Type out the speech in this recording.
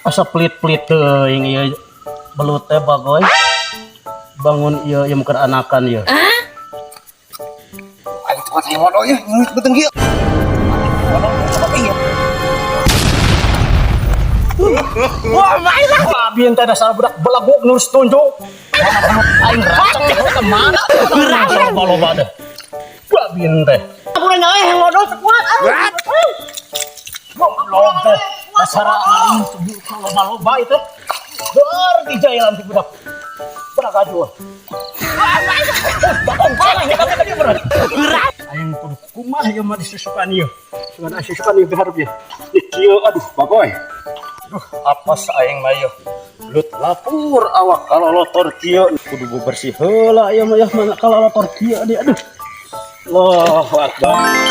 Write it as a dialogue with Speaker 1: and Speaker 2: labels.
Speaker 1: Asa pelit-pelit teuing ieu belut teh, bagoy. Bangun ieu ieu keur anakan ieu.
Speaker 2: Aing tukang saya modal ya, ngelit beuteung kieu. Iya.
Speaker 1: Wah, main lah. Babin teh dasar budak belaguk nurus tunjuk. Aing racang ke mana? Loba-loba deh. Babin teh.
Speaker 3: Aku udah nyawa yang modal sekuat.
Speaker 1: Goblok teh. Dasar aing loba-loba itu. Ber dijailan si budak. Budak aja. Bakong salah ya kata tadi berat. Aing kudu kumaha ieu mah disusukan ieu. Sugan susukan ieu hareup ieu. Di kieu, aduh, bagoy. Aduh, apa aing mah ieu. Belut lapur awak kalolotor kieu, kudu bersih heula ieu mah ya, mana kalolotor kieu di, aduh. Allahu akbar.